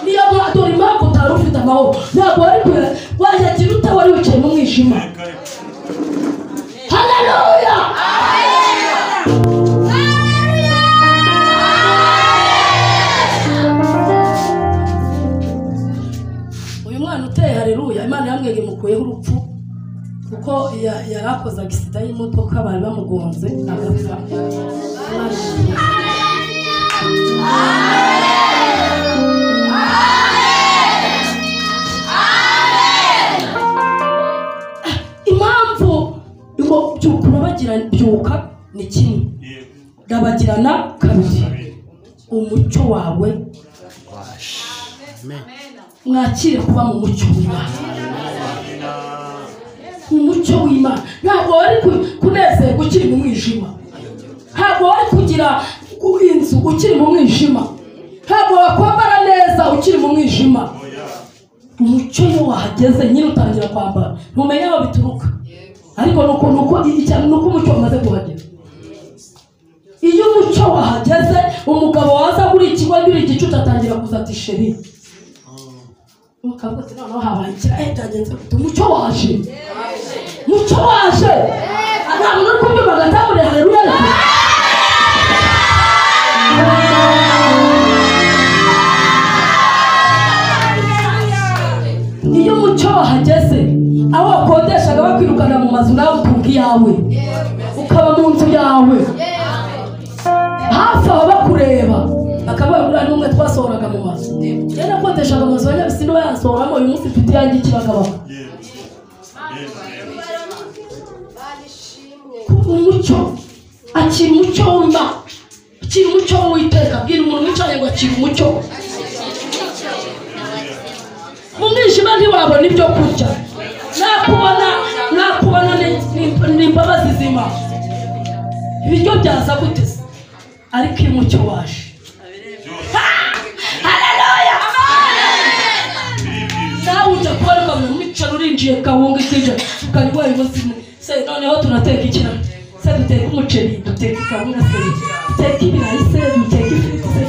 Niyo dore impamvu utari ufite amahoro, ntabwo wari wayakira ute wari wicaye mu mwijima. Haleluya! Uyu mwana uteye haleluya, Imana yamwege mukuyeho urupfu, kuko yarakoze agisida y'imodoka bari bamugonze agapfa. Impamvu ngo byuka byuka ni kimwe, rabagirana kabiri, umucyo wawe mwakire kuba mu mucyo w'Imana. Umucyo w'Imana ntabwo wari kunezerwa ukiri mu mwijima, ntabwo wari kugira inzu ukiri mu mwijima, ntabwo wakwambara neza ukiri mu mwijima. Umucyo iyo wahageze nyine utangira kwambara, ntumenya aho bituruka, ariko nuko umucyo wamaze kuhagera. Iyo umucyo wahageze, umugabo waza kuri ikigo uri igicucu atangira kuza ati sheri, ukavuga ati noneho habaye ikirahe byagenze gute? Umucyo waje, umucyo waje. Nta muntu uri kubyumva agatambure haleluya. Iyo umucyo wahageze, aho wakodeshaga bakwirukana mu mazu, nawe utunga iyawe, ukaba mu nzu yawe, hafi aho bakureba bakavuga ngo uriya n'umwe twasohoraga mu mazu. Njye nakodeshaga amazu ya Nyabisindu bayasohoramo, uyu munsi mfite iyanjye Kibagabaga. Umucyo, akira umucyo w'Imana, akira umucyo w'Uwiteka. Bwira umuntu wicaye ngo akira umucyo. Mu mwijima ntiwabona ibyo kurya, nakubona ni imbabazi z'Imana, ibiryo byaza gute? Ariko iyo umucyo waje, haleluya, nawe ujya kubona ukabona umwicara urinjiye kawunga ikije ukanywa ubuzima. Se noneho tunateka ikiraro, se duteka umuceri, duteka kawunga, se duteka ibirayi, se duteka ifiriti, se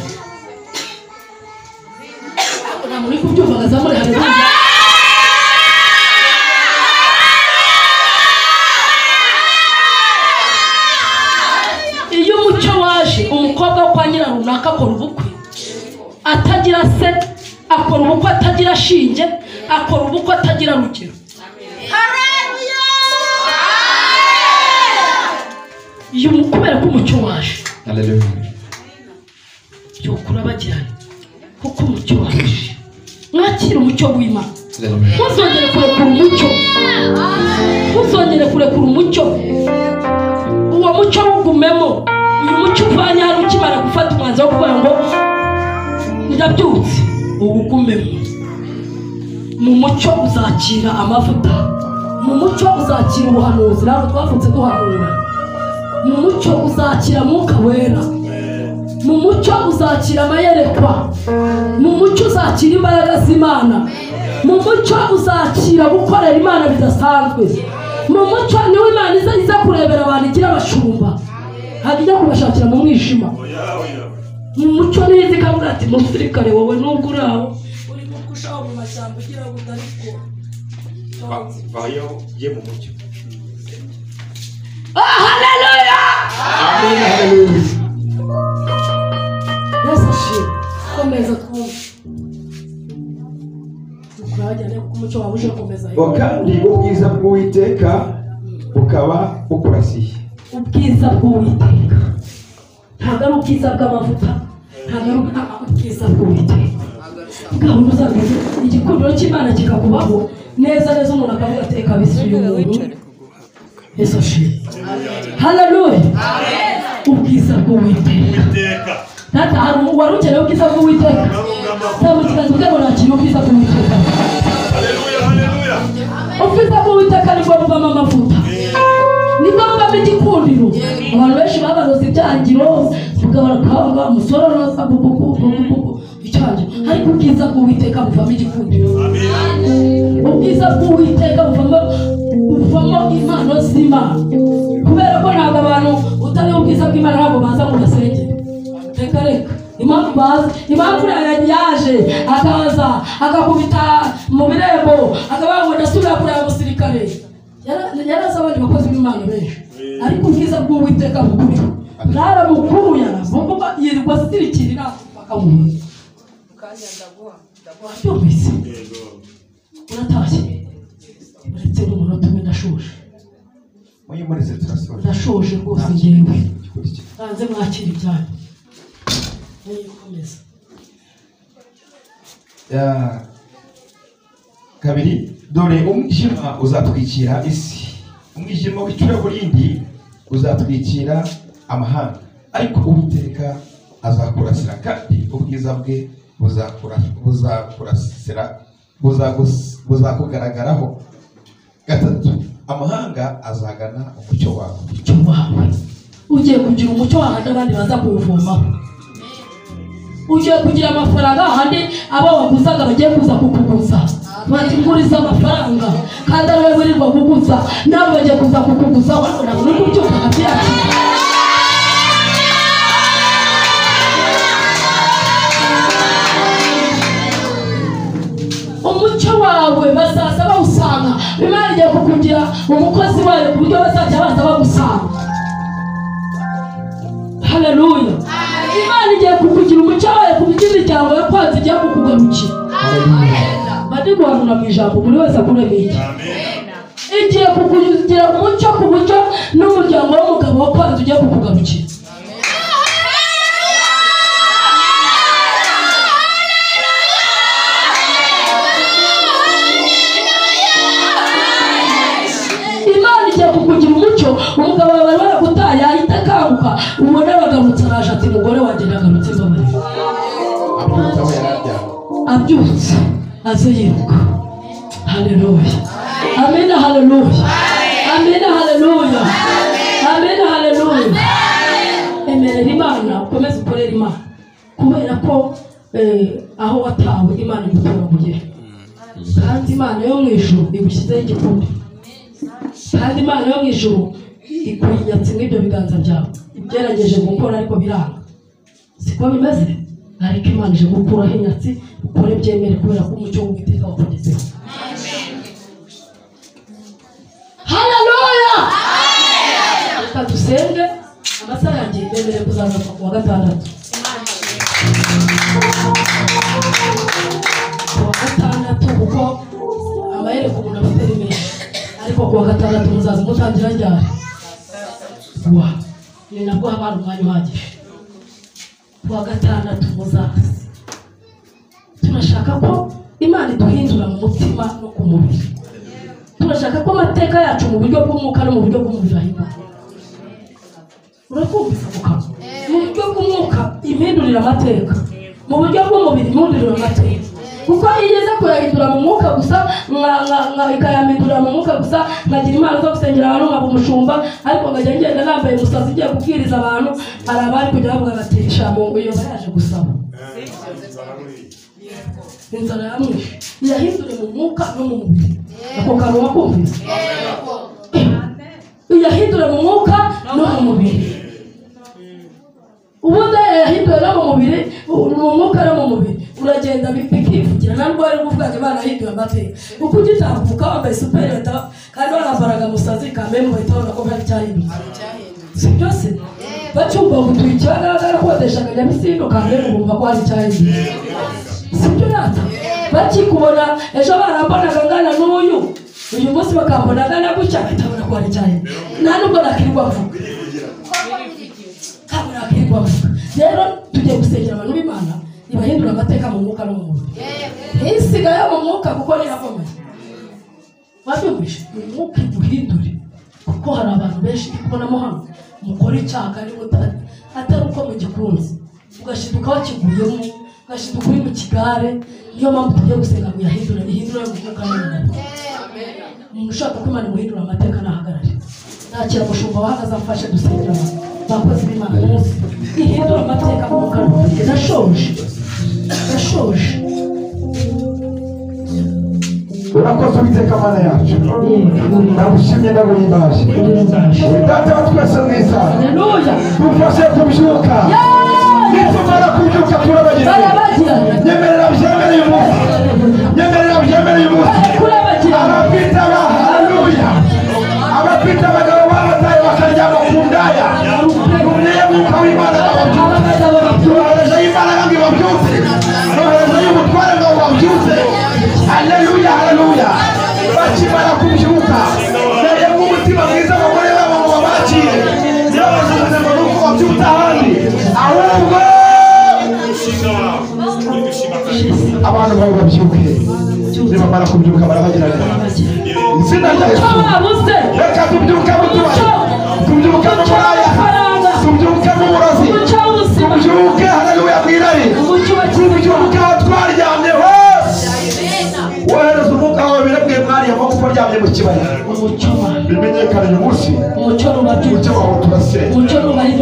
nta muntu uri kubyumva ngo azamure haleluya. Iyo umucyo waje, umukobwa wo kwa nyira runaka akora ubukwe atagira se, akora ubukwe atagira shinge, akora ubukwe atagira rugero. Iyo kubera ko umucyo waje, byuka urabagirana, kuko umucyo waje. Mwakire umucyo w'Imana, ntuzongere kurekura umucyo, ntuzongere kurekura umucyo. Uwo mucyo wugumemo. Uyu mucyo uvanye hano ukimara gufata umwanzuro wo kuvuga ngo ndabyutse, uwugumemo. Mu mucyo uzakira amavuta, mu mucyo uzakira ubuhanuzi, ntabwo twavutse duhanura. Mu mucyo uzakira Mwuka Wera, mu mucyo uzakira amayerekwa, mu mucyo uzakira imbaraga z'Imana, mu mucyo uzakira gukorera Imana bidasanzwe. Mu mucyo niwe Imana iza kurebera abantu igira abashumba, ntabwo ijya kubashakira mu mwijima. Mu mucyo niyo ikavuga ati musirikare wowe nubwo uri aho urimo gushaho mu mashyamba ugira ngo utariko vayo ye mu mucyo. Haleluya! Amen, haleluya. Yesu ashimwe. Komeza twumve. Tukurajyane kuko umucyo wawe uje komeza. Ngo kandi ubwiza bw'Uwiteka bukaba bukurasiye. Ubwiza bw'Uwiteka ntabwo ari ubwiza bw'amavuta, ntabwo ari ubwiza bw'Uwiteka. Bwawe uzaguze igikundiro cy'Imana kikakubaho neza neza, umuntu akavuga ati reka bisuye umuntu. Yesu ashimwe. Haleluya. Ubwiza bw'Uwiteka. Data, hari wari ukeneye ubwiza bw'Uwiteka? Ntabwo ikiganza uvuge ngo nakira ubwiza bw'Uwiteka. Ubwiza bw'Uwiteka nibwo buvamo amavuta, nibwo buvamo igikundiro. Abantu benshi babaroza ibyangiro, bukabara umusoro icyangiro, ariko ubwiza bw'Uwiteka buvamo igikundiro. Ubwiza bw'Uwiteka buvamo impano z'Imana. Kubera ko ntabwo abantu utari ubwiza bw'Imana ntabwo baza ngo basengere. Reka reka. Impamvu bazi, impamvu yaje akaza agakubita mu birembo akavuga ngo ndasubira kureba umusirikare. Yaraza abandi bakozi b'Imana benshi, ariko ubwiza bw'Uwiteka bukuriho bwaramukuru, yaravuga yirirwa asirikirira bakamuha. Wabyumvise? Uratashye uretse n'umunota umwe ndashoje. Ndashoje rwose ngewe. Hanze mwakira ibyanyu. Nikomeza. Kabiri, dore umwijima uzatwikira isi, umwijima w'icuraburindi uzatwikira amahanga, ariko Uwiteka azakurasira kandi ubwiza bwe buzakurasira buzakugaragaraho. Gatatu, amahanga azagana umucyo wawe. Umucyo wawe ugiye kugira umucyo wawe abandi baza kuwuvomaho. Ugiye kugira amafaranga ahandi abo waguzaga bagiye kuza kukuguza, batiguriza amafaranga kandi ari wowe wirirwa kuguza, nawe bagiye kuza kukuguza. Ntabwo uri kubyuka nkabyakira. Umucyo wawe bazaza bawusanga. Imana igiye kukugira umukozi wayo ku buryo bazajya baza bagusanga. Haleluya. Imana igiye kukugira umucyo wayo ku buryo imiryango yakwanze igiye kukugarukira. Bari guhanura mu ijambo buri wese akuremo iki. Igiye kukugira umucyo ku buryo n'umuryango w'umugabo wakwanze ugiye kukugarukira. Imana igiye kukugira umucyo, umugabo wawe bari baragutaye ahita akanguka, ubona aragarutse araje ati mugore wanjye ndagarutse mbabarira. Abyutse aze yiruka. Haleluya. Amina, haleluya. Amina, haleluya. Amina, haleluya. Emerera Imana, ukomeze ukorere Imana, kubera ko aho watawe Imana igutoraguye, kandi Imana yo mu ijuru igushyizeho igikundi, kandi Imana yo mu ijuru ikuyinyatse mw'ibyo biganza byawe. Ibyeregeje gukora ariko biranga, siko bimeze, ariko Imana ije gukuraho inyatsi ukore byemere, kubera ko umucyo w'Uwiteka wakugezeho. Haleluya. Reka dusenge. Amasaha yanjye yemerewe kuzamuka ku wa gatandatu. Ku wa gatandatu, kuko amahereko umuntu afite ni menshi, ariko ku wa gatandatu muzaza mutangira ryari? Wa ni nabwo haba hari umwanya uhagije. Ku wa gatandatu muzaza. Turashaka ko Imana iduhindura mu mutima no ku mubiri. Turashaka ko amateka yacu mu buryo bw'umwuka no mu buryo bw'umubiri ahinduka. Urakumvise ako kantu? Mu buryo bw'umwuka impindurira amateka, mu buryo bw'umubiri impindurira amateka. Kuko iyo igeze kuyahindura mu mwuka gusa, ikayahindura mu mwuka gusa, nkagira impano zo gusengera abantu, nkaba umushumba, ariko nkajya ngenda nambaye umusazi ugiye kubwiriza abantu, hari abari kujya bavuga bati sha mungu iyo yaje gusaba. Inzara yamwishe. Iyahindure mu mwuka no mu mubiri. Ako kantu wakumvise? Iyahindure mu mwuka no mu mubiri. Ubundi yahindure no mu mubiri, mu mwuka no mu mubiri, uragenda bikivugira. Ntabwo ari kuvuga ngo Imana yahinduye amateka. Kuko ugitambuka wambaye supereta kandi warambaraga musazi kameme, bahita babona ko hari icyahindutse. Si byo se? Bacyumva ngo utuye Ikibagaragara akodeshaga Nyabisindu, kameme bumva ko hari icyahindutse. Si byo nata? Bakikubona ejo barambonaga ngana n'uyu, uyu munsi bakambona ngana gutya, bahita babona ko hari icyahindutse. Nta nubwo nakirirwa mvuga. Ntabwo nakirirwa mvuga. Rero tugiye gusengera abantu b'Imana ibahindura amateka mu mwuka no mu mubiri. Ntisigaye mu mwuka kuko nirakomeye. Wabyumvise? Mu mwuka iguhindure, kuko hari abantu benshi ndi kubonamo hano mukora icyaha kandi atari uko mugikunze, ugashiduka wakiguyemo, ugashiduka uri mu kigare. Niyo mpamvu tugiye gusenga ngo yahindure, ihindure mu mwuka no mu mubiri. Umuntu ushaka ko Imana imuhindura amateka nahagarare. Nakira umushumba wahagaze amfashe dusengera abantu bakozi b'Imana munsi ihindura amateka mu mwuka no mu mubiri. Ndashoje, ndashoje. Urakoze Uwiteka Mana yacu, ndagushimye ndaguhimbaje. Data wa twese mwiza, Haleluya. dufashe kubyuka. Nitumara kubyuka turabagirana. Nyemerera byemere uyu munsi. Nyemerera byemere uyu munsi. Abafite aba haleluya. Abafite abagabo babataye bakaryama ku ndaya. Tumye mwuka w'Imana ababyutse. Turoherejeyo imbaraga ngo ibabyutse. Roherejeyo ubutware ngo bubabyutse. Haleluya, haleluya. Bakimara kubyuka naremwe umutima mwiza abagore babo ngo babakire. Ntibabajugunye ngo nuko babyutse ahandi, ahubwo abantu bawe babyuke. Nibamara kubyuka barabagirana. Izina rya Yesu. Reka tubyuke mu tubari, tubyuke mu buraya, tubyuke mu burozi, tubyuke haleluya mu irari, tubyuke aho twaryamye hose. Wohereza umwuka wawe birabwiye mwariya amaboko aryamye mu kibaya. Bimenyekane uyu munsi. Umucyo wawe turasire.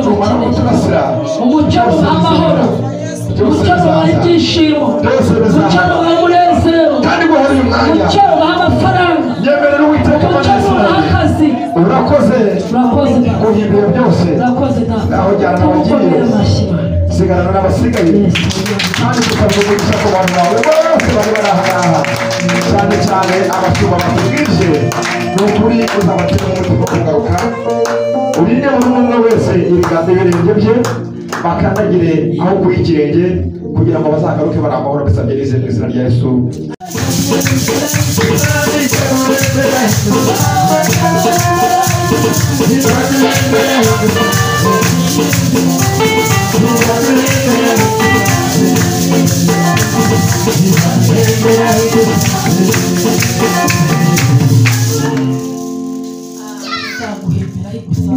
Tumara kuturasira. Umucyo amahoro. Umucyo ibyishimo. Umucyo umunezero. Kandi guhera uyu mwanya. Umucyo amafaranga. Nyemerera Uwiteka Umucyo akazi. Urakoze. Urakoze. Guhindura byose. Urakoze data. Naho jyana abagiye. Sigarana n'abasigaye. Kandi tukavugurisha ku bantu bawe bose bari bari aha ngaha. Cyane cyane abashumba batubwije. Ni ukuri uzabatera umutima kugaruka. Urinde buri umwe wese ibiganza ibirenge bye bakandagire aho kuba ikirenge kugira ngo bazagaruke bari amahoro. Bisabye nizeye mu izina rya Yesu. Nzaguhembera gusa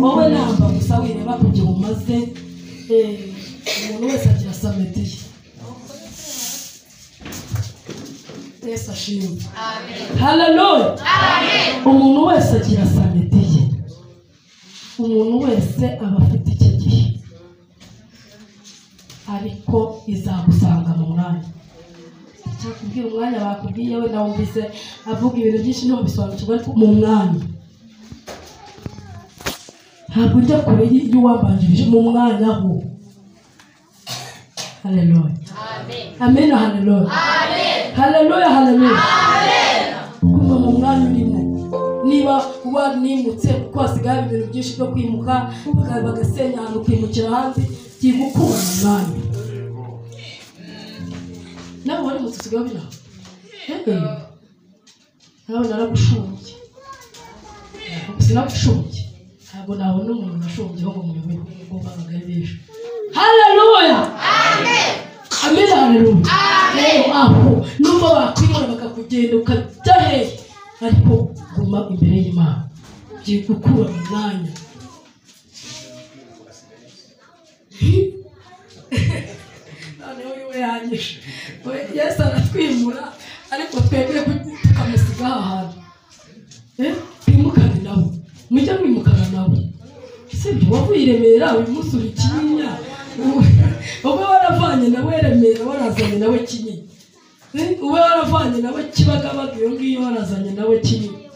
wowe namba gusa wireba kugira umaze. Umuntu wese agira samediye. Yesu ashimwe. Haleluya. Umuntu wese agira samediye. Umuntu wese aba afite iki gihe, ariko izagusanga mu mwanya. Cyakubwira umwanya bakubwiye we nawumvise avuga ibintu byinshi ntubisobanukirwa, ariko mu mwanya ntabwo ujya kure y'uwambanjirije mu mwanya ho. Haleluya. Amen. Haleluya. Haleluya. Haleluya. Guma mu mwanya urimo. Niba wanimutse kuko hasigaye ibintu byinshi byo kwimuka, bagasenya ahantu ukimukira ahandi, byigukura mu mwanya. Nawe warimutse usigaye ubiraho. Nawe naragushumbye. Sinagushumbye. Ntabwo nabona umuntu nashumbyeho ngo muyobeho ngo babaga ari benshi. Haleluya. Amen. Amen. Haleluya. Amen. Aho nubwo bakwimura bakakugenda ukajya hehe, ariko guma imbere y'Imana. Byigukura mu mwanya. Noneho iwe yanyishe. Yesu aratwimura ariko twebwe tukamusiga aha hantu. Twimukane nawe. Mujye mwimukana nawe. Sibyo wavuye i Remera uyu munsi uri Kinyinya. Ube waravanye nawe Remera warazanye nawe Kinyinya. Ube waravanye nawe Kibagabaga iyo ngiyo warazanye nawe Kinyinya.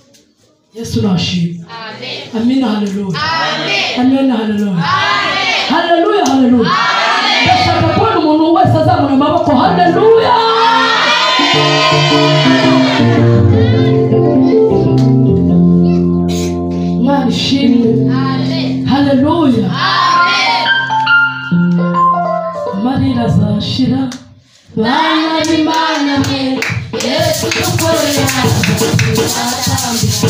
Yesu nashimwe. Amen. Amina. Haleluya. Amen. Amina. Haleluya. Amen. Haleluya. Haleluya. Amen. Ndashaka kubona umuntu wese azamura amaboko. Haleluya. Imana ishimwe. Amen. Haleluya. Amen. Amarira azashira. Bana b'Imana mwe, Yesu dukorera Amen.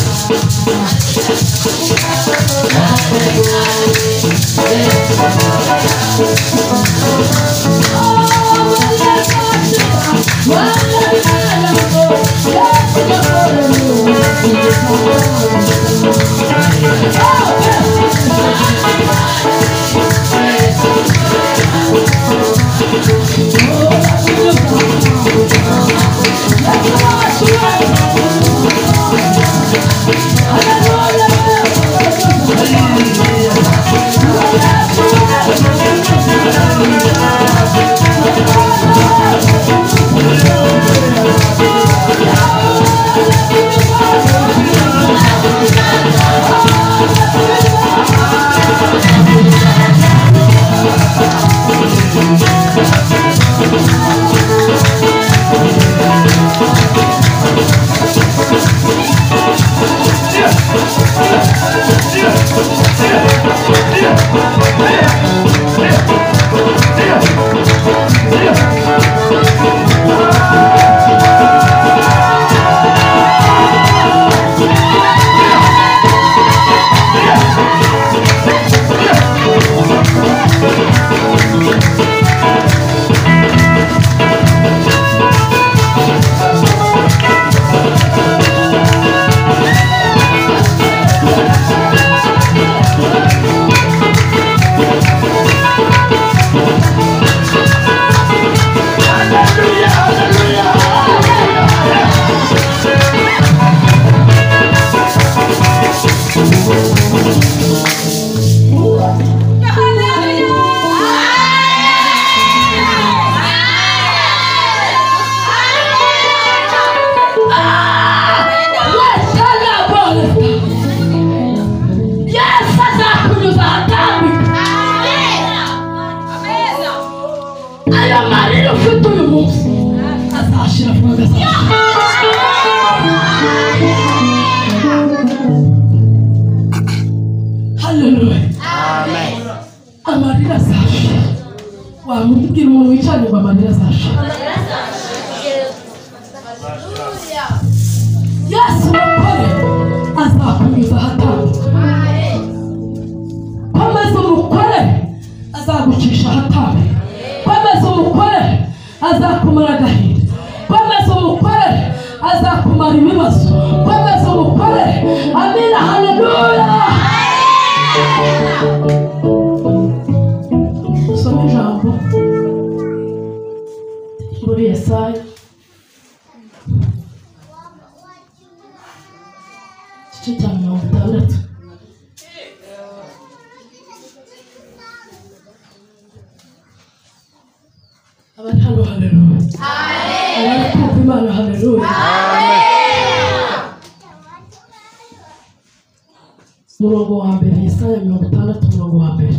Murongo wa mbere Yesaya 60 murongo wa mbere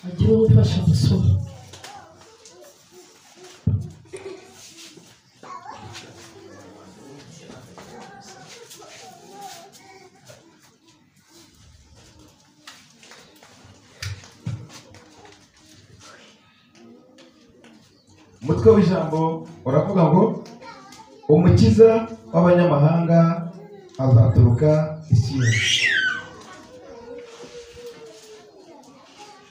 agira umufasha gusoma. Umutwe w'ijambo uravuga ngo umukiza w'abanyamahanga azaturuka i Siyoni.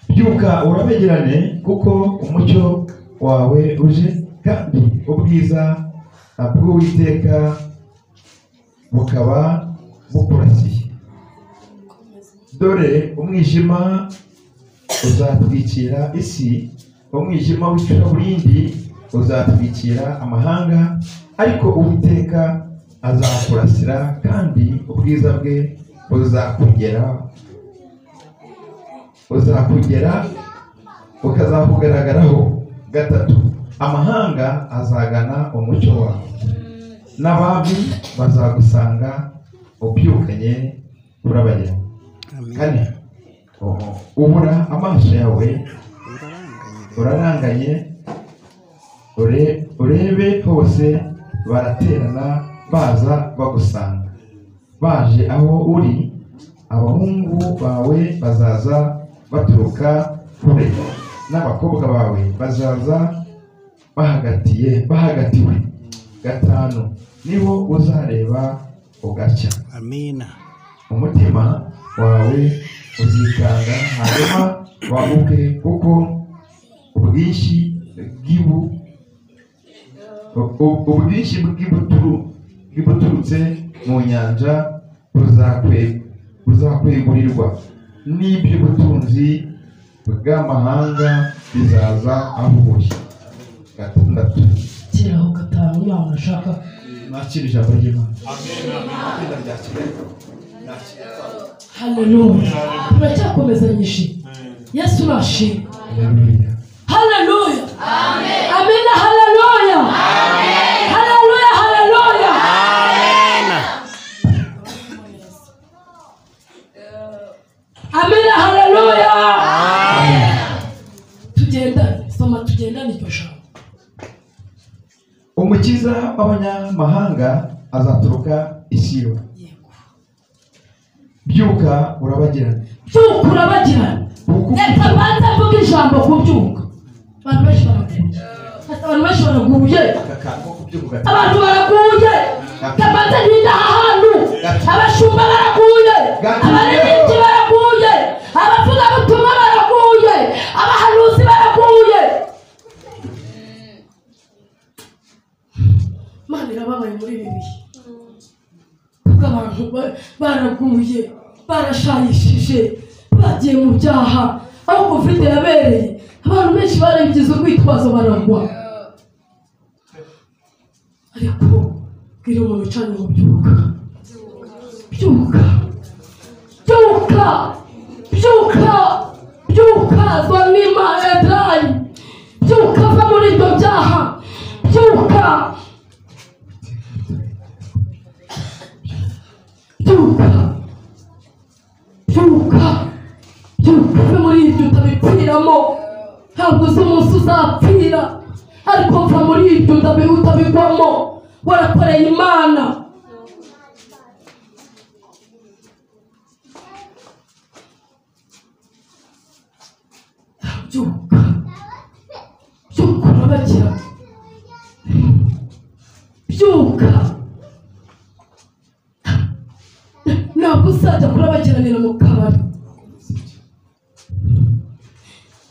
Byuka urabagirane kuko umucyo wawe uje, kandi ubwiza bw'Uwiteka bukaba bukurasiye. Dore umwijima uzatwikira isi, umwijima w'icuraburindi uzatwikira amahanga, ariko Uwiteka azakurasira kandi ubwiza bwe buzakugera bukazakugaragaraho. Gatatu, amahanga azagana umucyo wawe, n'abami bazagusanga ubyukanye urabagirana. Kane, ubura amaso yawe uraranganye urebe hose, baraterana baza bagusanga, baje aho uri. Abahungu bawe bazaza baturuka kure, n'abakobwa bawe bazaza bahagatiwe. Gatanu, niho uzareba ugacya. Amina. Umutima wawe uzikanga hanyuma waguke, kuko ubwinshi bw'ibuturutse mu nyanja buzakwegurirwa, n'iby'ubutunzi bw'amahanga bizaza aho uri. Gatandatu, kiraho gatanu yawe nashaka nakira ijambo ry'Imana. Haleluya. Turacyakomezanyije. Yesu nashimwe. Haleluya. Amen. Amina. Haleluya. Amen. Haleluya. Haleluya. Amen. Amina. Haleluya. Amen. Tugendane, soma tugendane iryo jambo. Umukiza w'abanyamahanga azaturuka i Siyoni. Byuka urabagirane. Byuka urabagirane. Reka mbanze mvuge ijambo kubyuka. Abantu benshi baraguye. Abantu benshi baraguye. Abantu baraguye. Kabanze ntinda aha hantu. Abashumba baraguye. Abaririmbyi baraguye. Abavugabutumwa baraguye. Abahanuzi baraguye. Imana irababaye muri ibi bihe. Kuko abantu baraguye, barashayishije, bagiye mu byaha, aho Covid yabereye abantu benshi barabigize urwitwazo baragwa. Ariko bwira umuntu ucanye ngo byuka, byuka, byuka, byuka, byuka, zonima edrayi, byuka va muri ibyo byaha, byuka, byuka, byuka, byuka uve muri ibyo utabipfiramo. Ntabwo uzi umunsi uzapfira, ariko va muri ibyo utabigwamo, warakoreye Imana. Byuka, byuka urabakira, byuka. Ntabwo uzajya kurabagiranira mu kabari,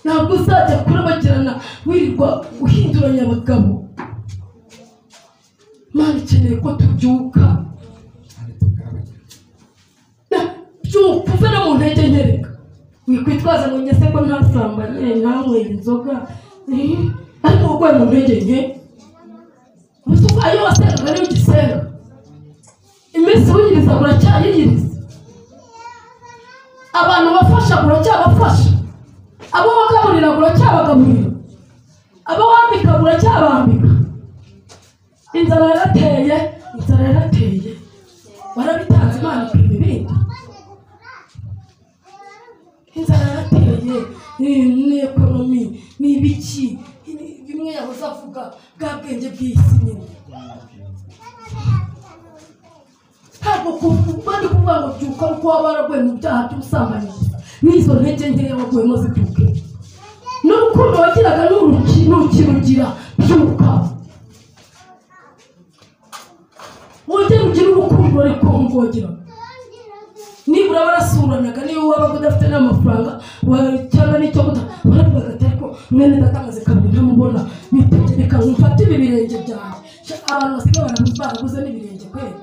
ntabwo uzajya kurabagirana wirirwa uhinduranya abagabo. Imana ikeneye ko tubyuka. Byuka uve no mu ntege nkereka, wikwitwaza ngo njye se ko ntasambanye, ntanyweye inzoga, ariko urwaye mu ntege nke. Ayo wasengaga niyo ugisenga, iminsi wiyiriza uracyayiyiriza, abantu bafasha uracyabafasha, abo wagaburira uracyabagaburira, abo wambika uracyabambika. Inzara yarateye, inzara yarateye, warabitanze Imana ipima ibindi. Inzara yarateye, ni ekonomi, ni ibiki, bimwe yahoze avuga bwa bwenge bw'isi nyine. Ntabwo bandi kuvuga ngo byuka kuko waba waraguye mu byaha by'ubusambanyi gusa, n'izo ntege nkeya waguyemo zibyuke, n'urukundo wagiraga ntukirugira. Byuka wongere ugire urukundo ariko ngogera. Nibura warasuranaga, niyo wabaga udafite n'amafaranga cyangwa n'icyo guta, waravugaga ati ariko mwene data amaze kabiri ntamubona, reka mfate ibi birenge byanjye. Abantu basigaye barabuze n'ibirenge kweli.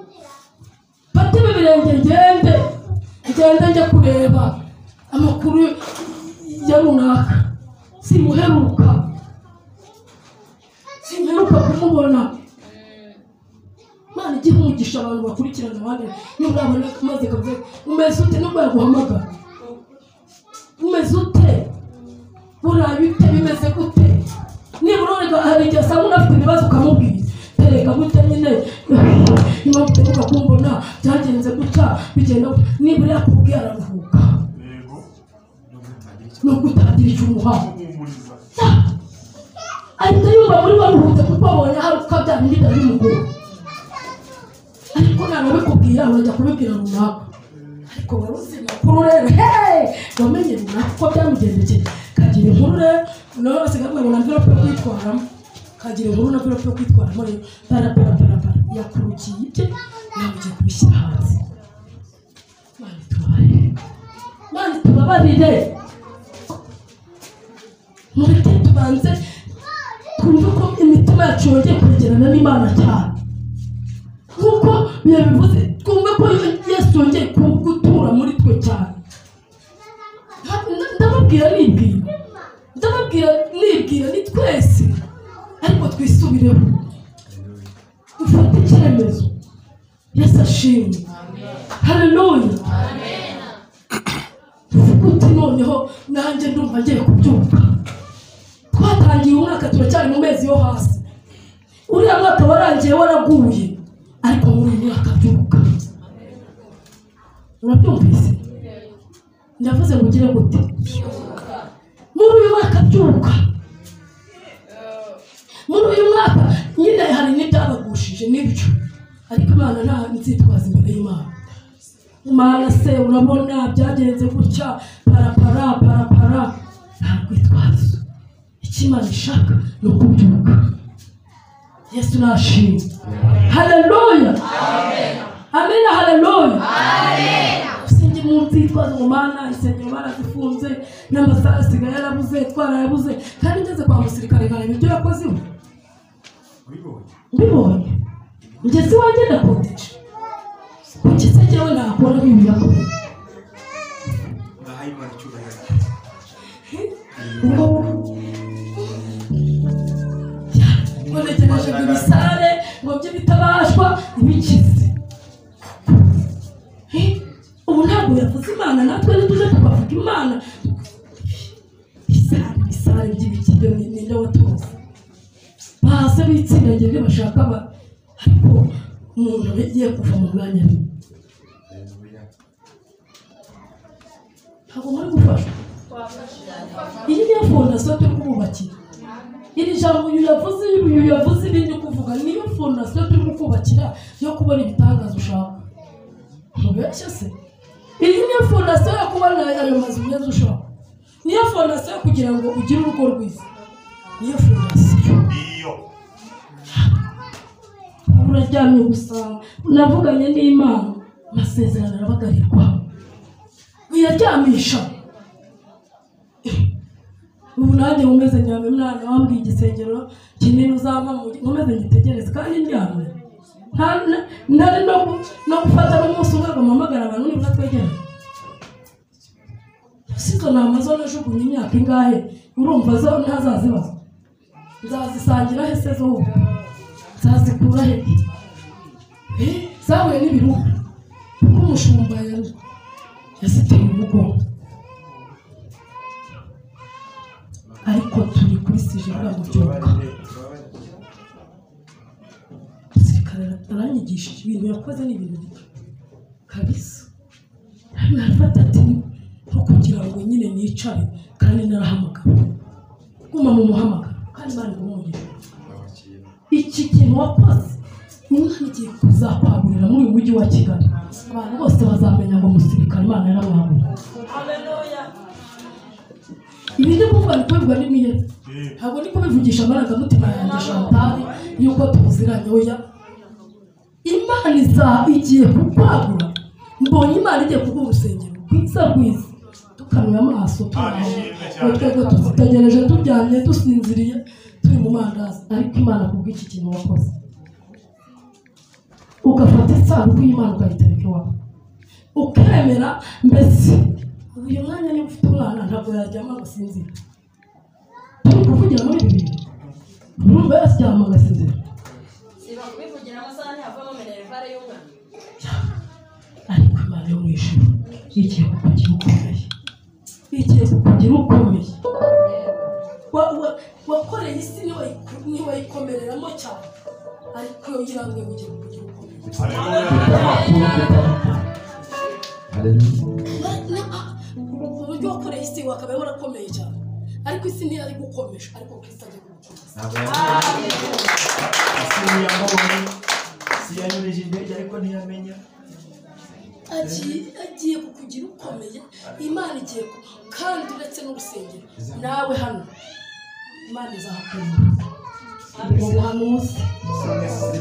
Fate ibi birenge ngende, ngende njye kureba amakuru ya runaka, simuheruka, simuheruka kumubona. Imana igihe umugisha abantu bakurikirana abandi, nibura abona maze kavuze umeze ute, nubwo yaguhamagara umeze ute, burayi ute, bimeze gute. Nibura hari igihe asanga unafite ibibazo ukamubwira, tereka gutya nyine, impamvu uteruka kumbona byagenze gutya, bigenda. Nibura yakubwiye araruhuka, nubwo utagira icyo umuha, ahita yumva muri waruhutse kuko abonye hari uko bya bindi byari bimugora. Ariko ntanabikubwira urajya kubibwira runaka, ariko wari uzi amakuru rero, wamenye runaka uko byamugendekeye. Kagira inkuru rero, nawe basigaye bavuga ngo na mvirope yo kwitwaramo, kagira inkuru na mvirope yo kwitwaramo rero, para para para para, yakurukiye ibye, nawe ugiye kubishyira hanze. Imana itubabarire, Imana itubabarire. Mureke tubanze twumve ko imitima yacu yongeye kwegerana n'Imana cyane, nk'uko yabivuze, twumve ko Yesu yongeye gutura muri twe cyane. Ndababwira nibwira, ndababwira nibwira, ni twese, ariko twisubireho, dufate icyemezo. Yesu ashimwe, haleluya. Tuvuge uti noneho nanjye ndumva ngiye kubyuka. Twatangiye umwaka turacyari mu mezi yo hasi, uriya mwaka warangiye waraguye, ariko muri uyu mwaka byuka. Urabyumvise? Ndavuze ngo ugire gute muri uyu mwaka? Byuka muri uyu mwaka. Nyine hari n'ibyabagushije nibyo, ariko Imana nta nzitwaza imbere y'Imana. Imana se urabona byagenze gutya, parapara parapara, nta rwitwazo. Icyo Imana ishaka ni ukubyuka. Yesu nashimwe, haleluya, amena, haleluya. Sinjye mu nzitwazo ngo Mana insengero barazifunze, n'amasaha asigaye yarabuze, twarayabuze. Kandi ngeze kwa musirikare nkareba ibyo yakoze iwe, mbibonye ngeze iwanjye ndakodesha, kuki se njyewe nakora nk'ibi yakoze? Ngo ntegereje ngo ibisare, ngo bye bitabashwa ibikize. Ubu ntabwo yavuze Imana, natwe ntituze tukavuga Imana. Isare by'ibikibyo ninde watuzi baze bitsindagiye ibyo bashaka, ariko umuntu yagiye kuva mu mwanya we. Ntabwo muri gufashwa. Iyi niyo fondasiyo turi kububakira. Iri jambo uyu yavuze, uyu yavuze ibindi kuvuga, niyo fondasiyo turi kukubakira yo kubona ibitangaza ushaka. Mubeshye se? Iyi niyo fondasiyo yo kubona ayo mazu meza ushaka. Niyo fondasiyo yo kugira ngo ugire urugo rwiza. Niyo fondasiyo. Uraryamye gusa, navuganye n'Imana, amasezerano arabagarirwa. Uyaryamisha. Ubu nanjye mumeze nyame mwana wambwiye igisengero kinini uzampa nkomeze ngitegereze kandi ndyamye. Ntari no gufata n'umunsi umwe ngo mpamagare abantu nibura twegerane. Sizo nama zo najugunye imyaka ingahe, urumva zo ntazazibaza. Nzazisangira he se zo? Nzazikura he? Zahuye n'ibiruhu kuko umushumba yaziteye umugongo. Ariko turi kuri sije bwa umusirikare aranyigishije ibintu yakoze ni ibintu bito kabisa. Narafata ati nko kugira ngo nyine nicare kandi narahamagara, guma mu muhamagaro kandi Imana iguhungire. Iki kintu wakoze Imana igiye kuzakwagurira muri uyu mujyi wa Kigali, abantu bose bazamenya ngo umusirikare Imana yaramwaguriye. Ibi ni kuvuga ni kubivuga ni ntabwo ndi kubivugisha amarangamutima yanjye Chantal yuko tuziranye, oya. Imana igiye kukwagura. Mbonye Imana igiye kuguha urusengero rwiza rwiza, tukanuye amaso twebwe tuzitegereje turyamye dusinziriye turi mu mandazi, ariko Imana kubw'iki kintu wakoze ugafata isanduku y'Imana ukayitereka iwawe ukemera. Mbese uyu mwanya niba ufite umwana ntabwo yaryama ngo asinzire. Turi kuvugira muri ibi bintu, urumva yaryama agasinzira. Siba kubivugira amasaha ntihavamo minerivare y'umwana. Ariko Imana yo mu ijuru igiye kukugira ukomeye, igiye kukugira ukomeye. Wakoreye isi ntiwayikomereramo cyane, ariko yo yiranguye ugiye kukugira ukomeye. Uburyo wakoreye isi wakabaye warakomeye cyane, ariko isi ntiyari gukomeje, ariko Kristo agiye kugukomeza. Isi yanyurije indege ariko ntiyamenya. Agiye kukugira ukomeye. Imana igiye kandi uretse n'urusengero nawe hano Imana izahakomeza. Ubuhanuzi,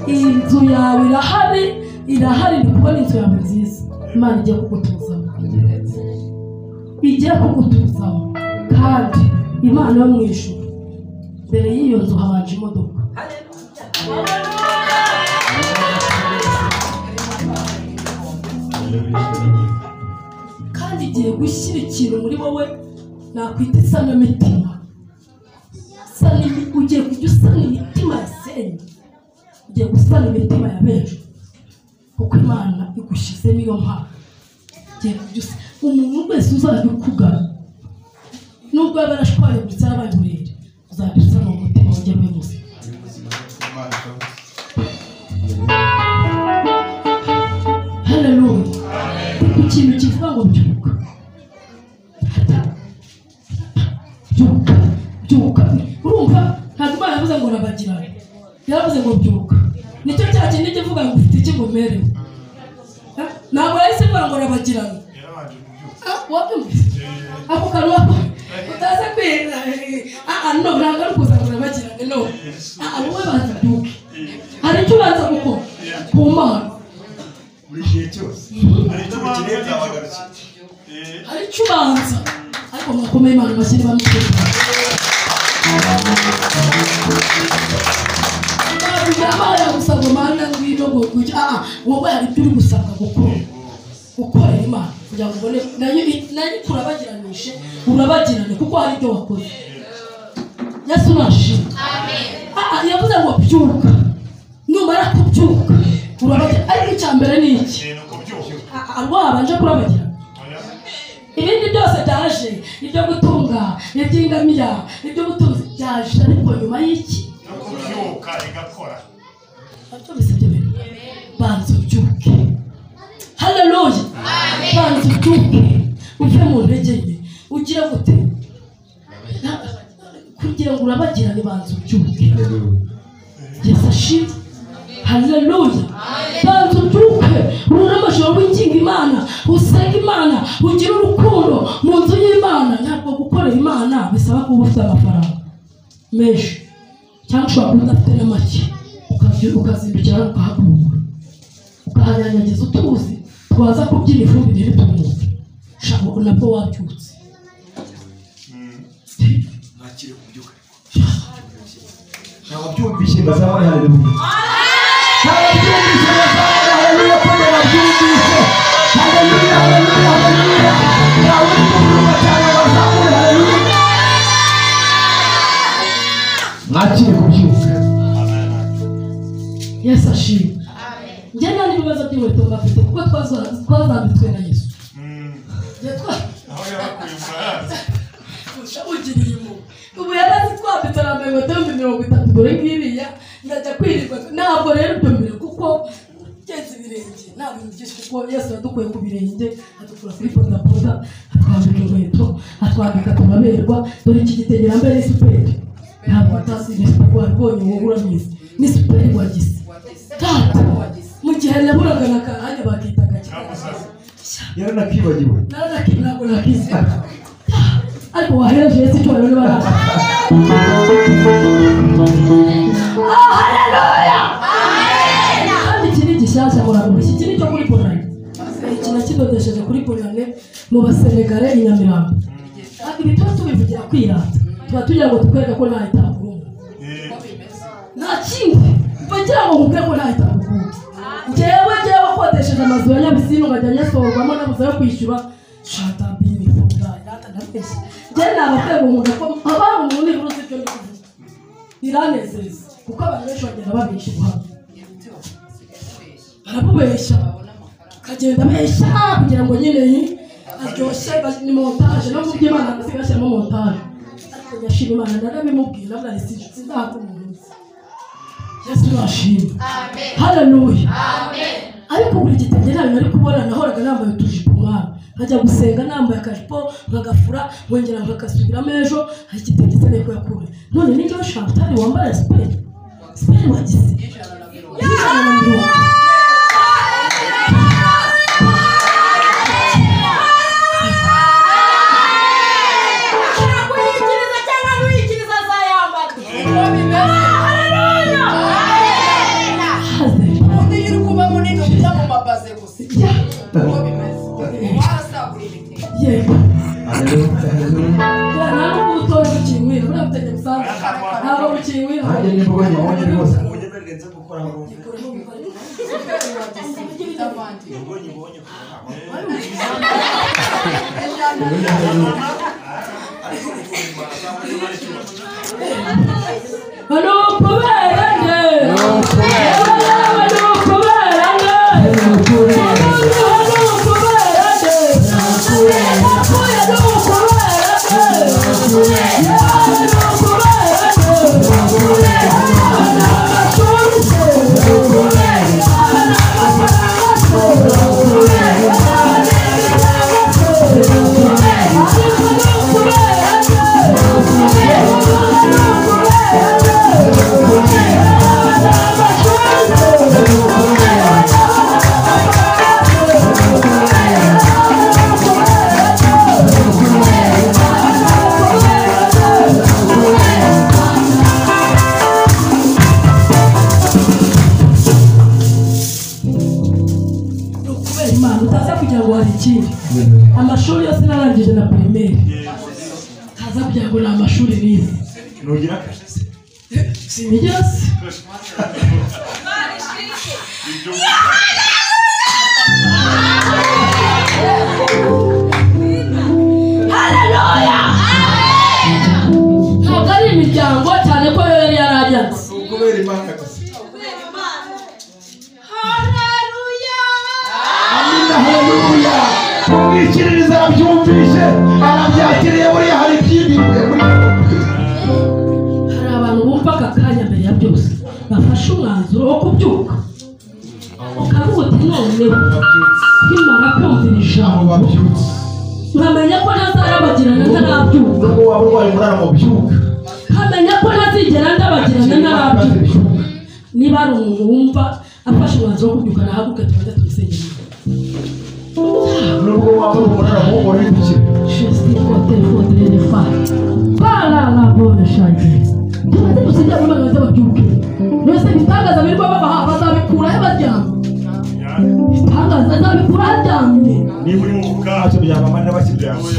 inzu yawe irahari, irahari, ni kubona inzu yawe nziza. Imana igiye kugutuzamo, igiye kugutuzamo. Kandi Imana yo mu ijuru, mbere y'iyo nzu habanje imodoka. Kandi igiye gushyira ikintu muri wowe nakwita isanamitima. Ugiye kujya usana imitima yasenye, ugiye gusana imitima ya benshi, kuko Imana igushyizemo iyo mpano. Ugiye kujya umuntu wese uzajya ukugana, nubwo yaba yarashwanyaguritse yarabaye umurere, uzajya usana umutima wongere ube muzima. Haleluya. Kuko ikintu kivuga ngo byuka, byuka, byuka. Urumva ntabwo Imana yavuze ngo rabagirane, yaravuze ngo byuka. Nicyo cya kindi kivuga ngo ufite iki ngo umerewe. Ntabwo yahise ivuga ngo rabagirane. Wabyumvise? Ako kanwa utaza kwira. No, ntabwo ari kuza ngo rabagirane, no. Wowe banza byuke. Hari icyo ubanza gukora ku Mana. Buri gihe cyose hari icyo ubanza, ariko mwakomeye Imana amashyi bamuteze. Ntabwo gusaba Imana ngwino ngo kujya, wowe hari ibyo uri gusabwa gukora, gukorera Imana kugira ngo ubone nayo kurabagiranishe, urabagirane kuko hari ibyo wakoze. Yesu nashimwe. Yavuze ngo byuka, numara Icya mbere ni iki? Abo babanje kurabagira. Ibindi byose byaje, ibyo gutunga, iby'ingamiya, ibyo butunzi byaje, ariko nyuma y'iki? No kubyuka igakora. Abyumvise ibyo bintu? Banza ubyuke. Haleluya. Banza ubyuke. Uve mu ntege nke. Ugira gute? Kugira ngo urabagirane banza ubyuke. Yesu ashimwe. Haleluya. Banza ubyuke. Urare amajoro winginga Imana, usenga Imana, ugire urukundo mu nzu y'Imana. Ntabwo gukorera Imana bisaba kuba ufite amafaranga menshi, cyangwa ushobora kuba udafite na make, ukazindukira ukahakura, ukahanyanyagiza utuzi twaza kubyina ivumbi ntiritumuke, shaka nabwo wabyutse. Mwakire kubyuka. Ntawabyumvise bazamure haleluya. Ntawabyumvise bazamure haleluya, kuko babyumvise. Haleluya, haleluya, haleluya. Ntawe kubyumva cyane bazamure haleluya. Mwakire kubyuka. Yesu ashimwe. Njye nta n'ibibazo by'inkweto mbafite kuko twazambitswe na Yesu. Aho yabakuye murahazi. Ugiriye impuhwe. Ubu yarazitwambitse arambaye inkweto 30,000 dore ngiriya ndajya kwirirwa. Ntabwo rero ibyo mbere kuko ngeze ibirenge nta bintu byinshi, kuko Yesu yadukuye ku birenge adukura kuri bodaboda, atwambika inkweto, atwambika turaberwa. Dore iki gitenge nambaye ni superi, ntabwo utazi ni superi wabonye wowe urabizi, ni superi wagize tata. Mu gihe naburaga na kahanya bakitaga cyane yaranakibagiwe, ntabwo nakizi, ariko wahereje Yesu icyubahiro niba nta. Haleluya. Kandi iki ni gishyashya murabona, iki ni cyo kuri Bonane, iki nakidodesheje kuri Bonane mu Basenegale i Nyamirambo. Ibi tuba tubivugira kwirata, tuba tugira ngo tukwereke ko nta itabuguru, nta kindi bagira ngo nkubwire ko nta itabuguru. Njyewe wakodesheje amazu ya Nyabisindu nkajya nyasohorwamo nabuze ayo kwishyura, shata bini foda irata ndabeshya. Njye nababwiye ngo nkunda ko habaye umuntu nibura uzi ibyo ndi kuvuga, biranezeza kuko abantu benshi bagenda babeshya ubuhamya, barabubeshya akagenda abeshya kugira ngo nyine aryoshye, ni montage no mu by'Imana basigaye bashyiramo montage. Ariko nyashima Imana narabimubwira ndavuga nti sinzahaka umuntu uzi. Yesu nashimwe. Haleluya. Ariko buri gitenge ntabwo nari kubona, nahoraga nambaye utujipo mwana, nkajya gusenga nambaye akajipo nkagafura nkongera nkakasubiramo ejo, hari igitenge nkeneye kuyakura. None ninjyewe Chantal wambaye superi, superi wagize 150. Kuyikiriza cyangwa ntuyikiriza azayambara. Ubundi iyo uri kuba munini ujya mu mabaze gusa. Uko bimeze. Warasagura ibitenge. Yego. Haleluya, haleluya. Nta nubwo ubutoya bukinywira, buriya butenge busanzwe ntabwo bukinywira. Nanjye nibwo nyibonye rwose. Nukubera nde, nukubera nde, nukubera nde, Amashuri yose narangije na primaire, kaza kugira ngo ni amashuri nize. Nugira kashe se? Sinigera se. Haleluya. Ntabwo ari imiryango cyane ko yo yari yaranyanze. Kubera Imana gusa. Haleluya. Amina, haleluya. Kumwikiririza arabyumvise, arabyakiriye. Buriya hari ibyibiriwe muri Hari abantu bumva aka kanya mbere ya byose bafashe umwanzuro wo kubyuka, ukavuga uti noneho nkimara kumvira abo ijambo babyutse. Nkamenya ko ntazarabagirana ntarabyuka. Nubwo waba urwaye umurara byuka. Nkamenya ko ntazigera ndabagirana ntarabyuka. Niba hari umuntu wumva afashe umwanzuro wo kubyuka, nahaguruke tubanze tumusengere. Nubwo waba uri umurara uri gukira. Tubanze dusengere Imana baze babyuke. Mbese ibitangaza birirwa babaha bazabikura he baryamye? Ibitangaza bazabikura haryamye? Niba uri mu Ntacyo byabamarira bakiryamye.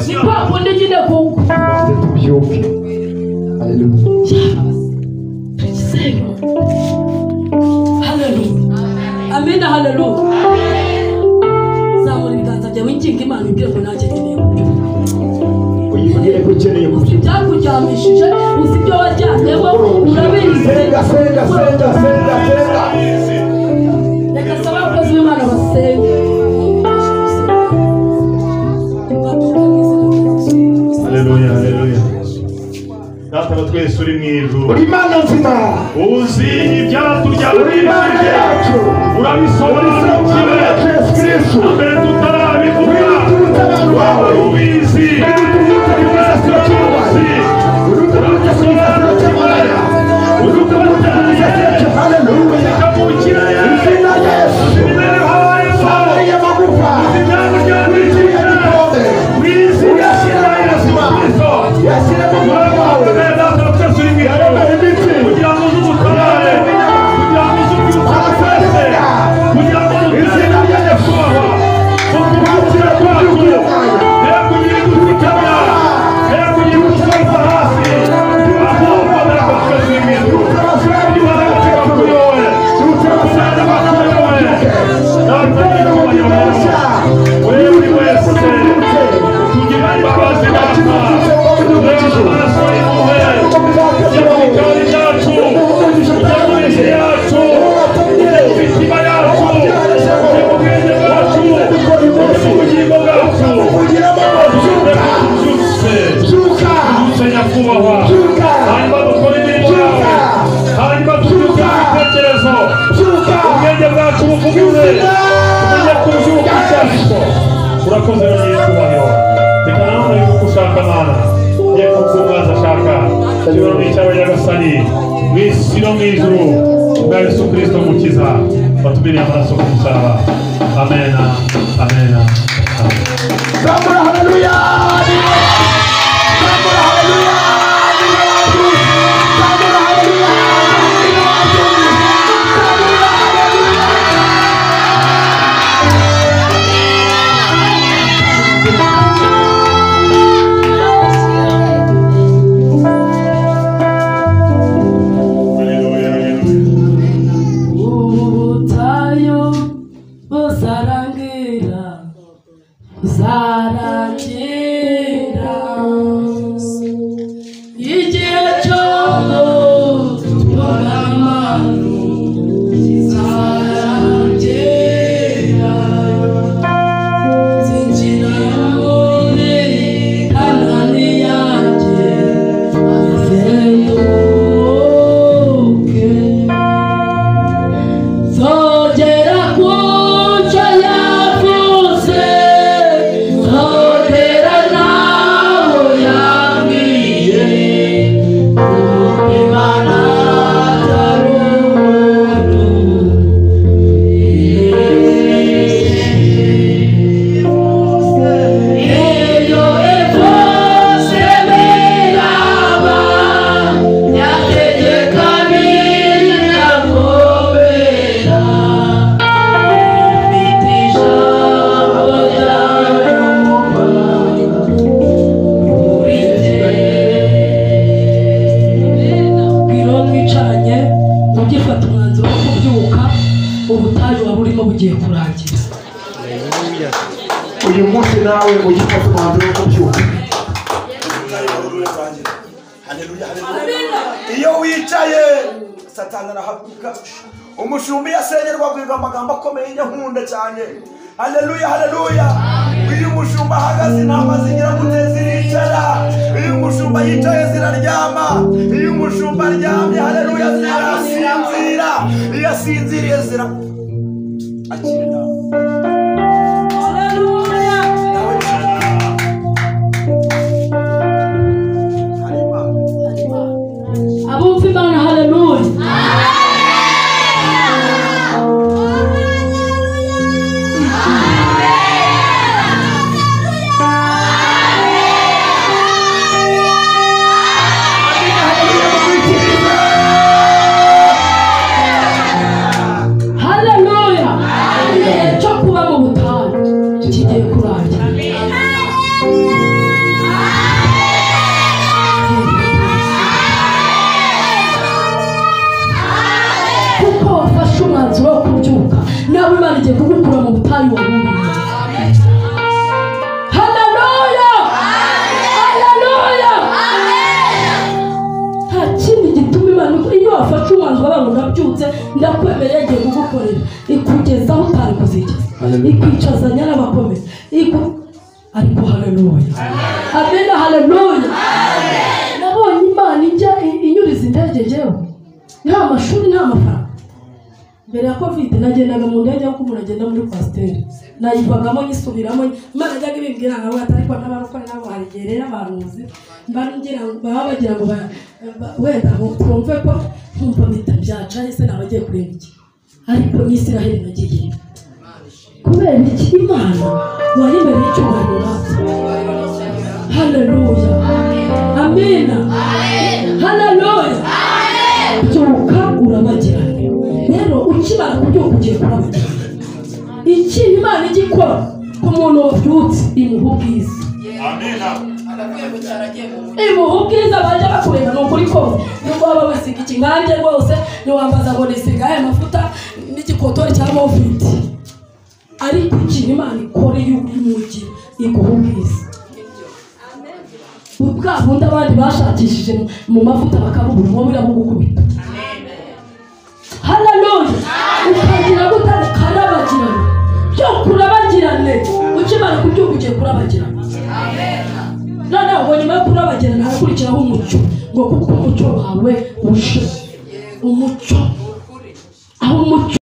Ni kwa kundi nyine kuko Tubanze tubyuke. Haleluya. Tugisenga. Haleluya, amina, haleluya. Zamura ibiganza byawe winginga Imana, ibwire ngo nanjye nkeneye kubyuka. Uyibwire ko ukeneye Uzi kubyuka. ibyakuryamishije, uzi ibyo waryamyemo, urabizi. Senga, senga, senga, senga, senga. Reka sabe abakozi b'Imana basenge. Haleluya, haleluya. Data wa twese uri mu ijuru, Uri Imana nzima, uzi uri Imana ibyaturyamishije, yacu, uri urabisobanukiwe Yesu Kristo. mbere tutarabivuga. Witurutse abantu bawe, ubizi. witurutse ku gisasiro cy'uburwayi, witurutse ku gisasiro cy'amaraya, witurutse ku gisasiro cya haleluya. Mu kirere, Izina rya Yesu, imibereho abayemo, Samariya magufa, ibyakuryamishije wikiriye gikombe, mu izina uyashyira rya mu Yesu buzima, Kristo. uyashyira mu mubiri wawe, Turaguhamagaye Data wa twese uri mu ijuru, yaremera imitsi, kugira ngo uze udutabare, kugira ngo uze ubyutse twese, kugira ngo Izina rya Yesu. Wakira kubyuka uyu mwanya. He kugira igutukana, he kugira igusubiza hasi, ahubwo Data wa twese uri mu ijuru, imbaraga kuri wowe, Turutse abasaza imbaraga kuri wowe, Data Itorero nyir'icyubahiro, ry'Imana, wowe buri wese, tugirire imbabazi Data, turebe amaraso y'impuhwe, ujye mu bikari byacu, ujye mu mibiri yacu, ujye mu mitima yacu, ujye mu bwenge bwacu, ujye mu bugingo bwacu. Ugiramo byuka, Byutse, byuka, byutse nyakubahwa, byuka, hanyuma dukore imirimo yawe, hanyuma tubyuke ibitekerezo, byuka. ubwenge bwacu buvuguruze, tumenye kubyuka icyo ari cyo. Urakoze rero nyiricyubahiro. Reka nanone yuko ushaka Mana, ye kuko umwanzi ashaka icyubahiro ni icyawe Nyagasani, mu isi no mu ijuru, kubwa Yesu Kristo Mukiza watumereye amaraso ku musaraba. Amena, amena, amen. Zamura haleluya. Zamura haleluya. Zamura haleluya. Zamura haleluya. Haleluya, haleluya. Ubutayu buzarangira, buzarangira igihe cyo gutungana Imana kizarangira, zinjira muri Kanani yanjye maze nduhuke. Zogera ku cyo yavuze, zogera naho yambwiye, kuko Imana atari umuntu. Eyo evose beraba, yategeka birakomera, ifite ijambo rya nyuma kuri jye. Bwira uwo mwicaranye ugifata umwanzuro wo kubyuka, ubutayu waba urimo bugiye kurangira. Uyu munsi nawe ugifata umwanzuro wo kubyuka. Haleluya, haleluya. Iyo wicaye Satani arahaguruka. Umushumba iyo asengerwa abwirwa amagambo akomeye nkunda cyane. Haleluya, haleluya. Iyo umushumba ahagaze intama zigira gute? Ziricara. Iyo umushumba yicaye ziraryama. Iyo umushumba aryamye, haleluya, zirasinzira. Iyo asinziriye zira akira nawe. Haleluya. Nawe hari Imana. Abumva Imana, haleluya. Haleluya. Igihe cyo kuba mu butayu kigiye kurangira. Kuko wafashe umwanzuro wo kubyuka, nawe Imana igiye kugukura mu butayu waburiye. Haleluya. Haleluya. Nta kindi gituma Imana, iyo wafashe umwanzuro abantu ndabyutse ndakwemereye igiye kugukorera, ikugezaho utari kuzigeza, ikwicazanya n'abakomeye, ariko haleluya, amena, haleluya. Nabonye Imana ijya inyuriza indege njyewe nta mashuri nta mafaranga. Mbere ya Covid nagendaga mu ndege nk'uko umuntu agenda muri kwasiteri, nayivagamo nyisubiramo. Imana yajyaga ibimbwira nkawe ati ariko n'abarokore nabo hari igihe rero abahanuzi mba ngira ngo baba bagira ngo wenda ngo twumve ko nkumva mpita byaca ese naba agiye kureba iki, ariko n'Isiraheli nagiye kubera iki? Imana wayibereye icyubahiro natwe. Haleluya, amina, haleluya. Byuka urabagirane. Rero ukimara kubyuka ugiye kurabagirana. Ikintu Imana ijya ikora ku muntu wabyutse, imuha ubwiza. Amina. Aravuye mu cyaro agiye mu mujyi. Imuha ubwiza bajya bakureba, ni ukuri kose. Nubwo waba wisiga ikinkange rwose ntiwambaza ngo nisiga aya mafuta n'igikotori cya Moviti, ariko ikintu Imana ikora iyo uri mu mujyi iguha ubwiza. Bwa bundi abandi bashakishije mu mavuta bakabubura, wowe irabugukubita. Haleluya. Ukagira gute? Ukarabagirana. Byo kurabagirane, ukimara kubyuka ugiye kurabagirana. Noneho ngo nyuma yo kurabagirana harakurikiraho umucyo, ngo kuko umucyo wawe uje, umucyo aho umucyo